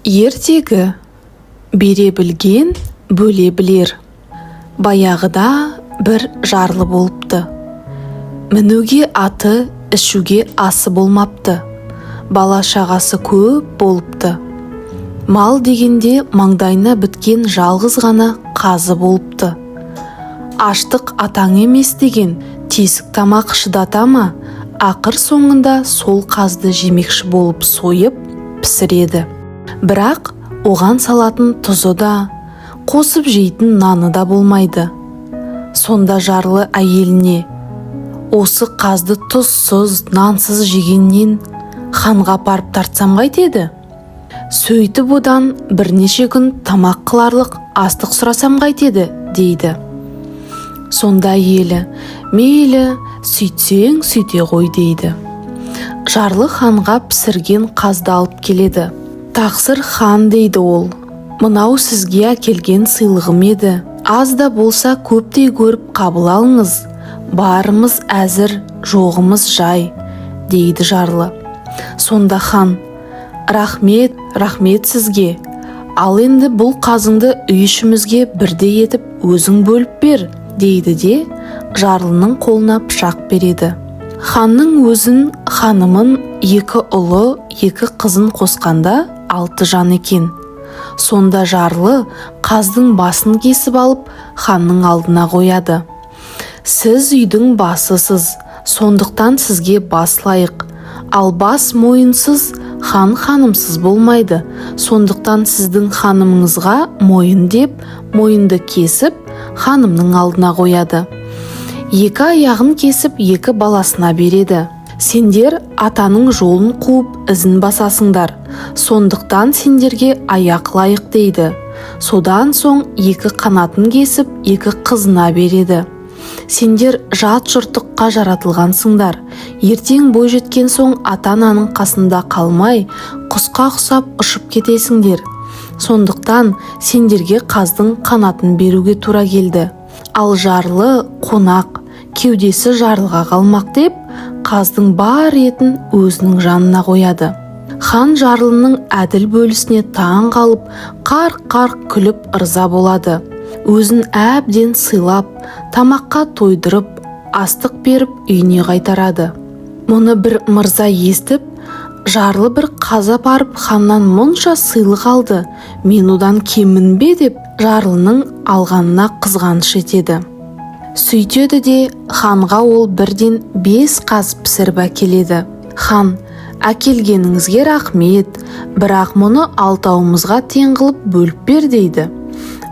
Ертегі. Бере білген бөле білер. Баяғыда бір жарлы болыпты. Мінуге аты, ішуге асы болмапты. Бала-шағасы көп болыпты. Мал дегенде маңдайына біткен жалғыз ғана қазы болыпты. Аштық атаң емес деген, тесік тамақ шыдата ма? Ақыр соңында сол қазды жемекші болып сойып, пісіреді. Бірақ оған салатын тұзы да, қосып жейтін наны да болмайды. Сонда жарлы әйеліне: «Осы қазды тұзсыз, нансыз жегеннен ханға апарып тартсам қайтеді? Сөйтіп одан бірнеше күн тамақ қыларлық астық сұрасам қайтеді?» – дейді. Сонда әйелі: «Мейлі, сөйтсең, сөйте ғой», – дейді. Жарлы ханға пісірген қазды алып келеді. «Тақсыр хан, – дейді ол, – мынау сізге әкелген сыйлығым еді. Аз да болса көптей көріп қабыл алыңыз. Барымыз әзір, жоғымыз жай», – дейді жарлы. Сонда хан: «Рахмет, рахмет сізге. Ал енді бұл қазыңды үй ішімізге бірдей етіп өзің бөліп бер», – дейді де, жарлының қолына пышақ береді. Ханның өзін, ханымын, екі ұлы, екі қызын қосқанда алты жан екен. Сонда жарлы қаздың басын кесіп алып, ханның алдына қояды. «Сіз үйдің басысыз, сондықтан сізге бас лайық. Ал бас мойынсыз, хан ханымсыз болмайды. Сондықтан сіздің ханымыңызға мойын», – деп, мойынды кесіп, ханымның алдына қояды. Екі аяғын кесіп, екі баласына береді. «Сендер атаның жолын қуып, ізін басасыңдар, сондықтан сендерге аяқ лайық», – дейді. Содан соң екі қанатын кесіп, екі қызына береді. «Сендер жат жұрттыққа жаратылғансыңдар. Ертең бойжеткен соң ата-ананың қасында қалмай, құсқа ұқсап ұшып кетесіңдер. Сондықтан сендерге қаздың қанатын беруге тура келді. Ал жарлы қонақ, кеудесі жарлыға қалмақ», – деп, қаздың бар етін өзінің жанына қояды. Хан жарлының әділ бөлісіне таң қалып, қарқ-қарқ күліп ырза болады. Өзін әбден сыйлап, тамаққа тойдырып, астық беріп, үйіне қайтарады. Мұны бір мырза естіп: «Жарлы бір қаз апарып, ханнан мұнша сыйлық алды, мен одан кеммін бе?» – деп, жарлының алғанына қызғаныш етеді. Сөйтеді де, ханға ол бірден бес қаз пісіріп әкеледі. Хан: «Әкелгеніңізге рахмет, бірақ мұны алтауымызға тең қылып бөліп бер», – дейді.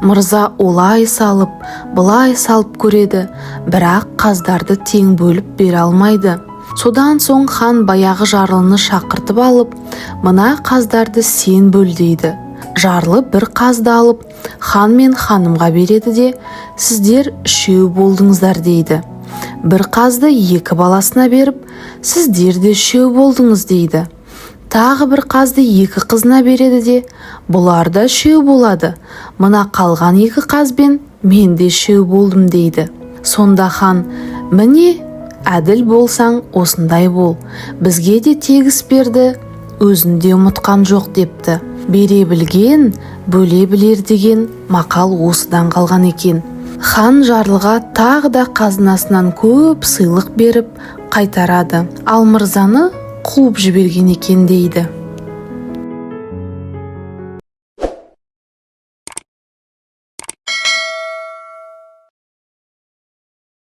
Мырза олай салып, былай салып көреді, бірақ қаздарды тең бөліп бере алмайды. Содан соң хан баяғы жарлыны шақыртып алып: «Мына қаздарды сен бөл», – дейді. Жарлы бір қазды алып, хан мен ханымға береді де: «Сіздер үшеу болдыңыздар», – дейді. Бір қазды екі баласына беріп: «Сіздер де үшеу болдыңыз», – дейді. Тағы бір қазды екі қызына береді де: «Бұлар да үшеу болады. Мына қалған екі қазбен мен де үшеу болдым», – дейді. Сонда хан: «Міне, әділ болсаң, осындай бол. Бізге де тегіс берді, өзін де ұмытқан жоқ», – депті. Бере білген бөле білер деген мақал осыдан қалған екен. Хан жарлыға тағы да қазынасынан көп сыйлық беріп қайтарады, ал мырзаны қуып жіберген екен дейді.